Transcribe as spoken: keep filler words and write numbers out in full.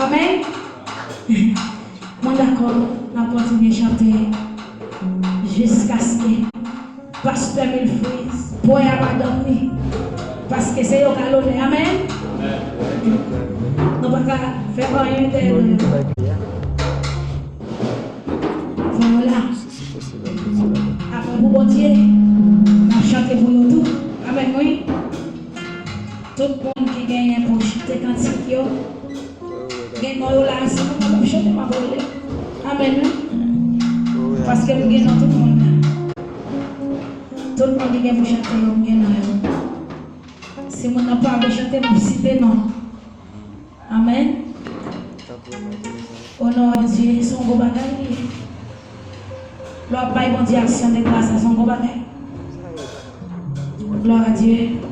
Amèn. Mwen dakò, n ap kontinye chante jiskaske Pastè Milfriz pwè a madanm li, paske se yo k al onè. Amèn. Nou pa ka fè anyen dèyè nou. Vwala. Apre pou Bondye, n ap chante pou yo tou. Amèn, wi. Tout moun ki genyen pou chante kantik yo, gen non yo la, si nou pa ap chante, m ap rele. Amèn, wi. Paske m gen non tout moun la. Tout moun ki gen pou chante yo, m gen non yo. Si moun nan pa vle chante, m ap site non. Amèn. Onore Bondye, se yon gwo bagay li ye. Lè w ap bay Bondye aksyon de gras, sa se yon gwo bagay. Gloire à Dieu.